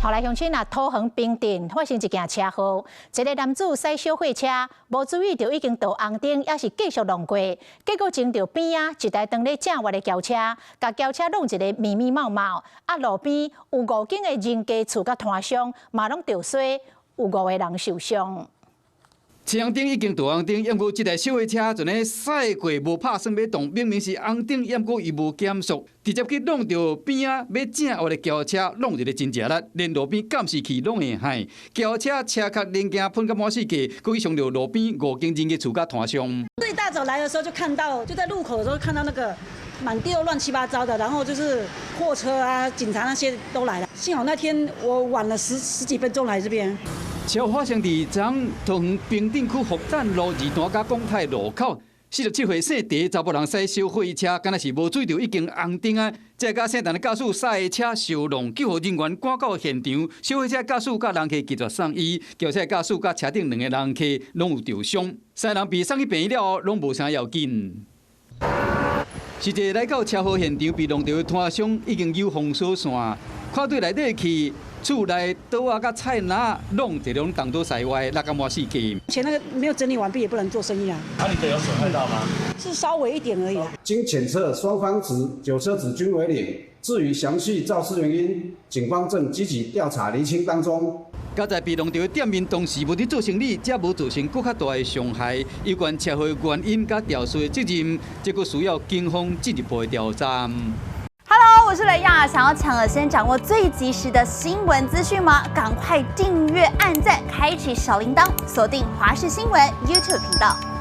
後來鄉親啊，桃園平鎮發生一件車禍，一个男子駛小貨車，無注意就已經到紅燈，猶是繼續弄過，結果撞著邊仔一台當咧正越的轎車，共轎車弄一个密密麻麻，啊路邊有五間的人家厝佮攤商，嘛攏著衰，有五个人受傷。青紅燈已經到紅燈，毋過這台小貨車就咧駛過，無拍算欲動，明明是紅燈，毋過伊無減速，直接去挵著邊仔欲正越的轎車，弄一个真濟力，連路邊監視器攏會害。轎車車殼零件噴甲滿四界，閣去傷著路邊五間人家厝佮攤商。一大早來的時候就看到，就在路口的時候看到那個滿地都亂七八糟的，然後就是貨車啊、警察那些都來了。幸好那天我晚了十幾分鐘來這邊。車禍發生佇昨桃園平鎮區復旦路二段佮廣泰路口，47歲姓鄭查埔人駛小貨車，敢若是無注意著已經紅燈啊！這共姓陳的駕駛駛的車相挵，救護人員趕到現場，小貨車駕駛佮人客拒絕送醫，轎車駕駛佮車頂兩个人客攏有著傷，三人被送去病院了後，攏無啥要緊。實際來到車禍現場，被挵著的攤商已經有封鎖線，看對內底去。厝內桌仔佮菜籃攏一攏東倒西歪，落甲滿四界。前那個沒有整理完畢，也不能做生意啊。啊，你的有損害到嗎？是稍微一點而已啊。經檢測，雙方值酒測值均為零。至於詳細肇事原因，警方正積極調查釐清當中。佳哉被挵著的店面當時無佇做生理，才無造成閣較大的傷害。有關車禍原因佮肇事的責任，這閣需要警方進一步的調查。 Hello，我是雷亞，想要搶先掌握最及時的新聞資訊嗎？趕快訂閱、按讚、開啟小鈴鐺，鎖定華視新聞 YouTube 頻道。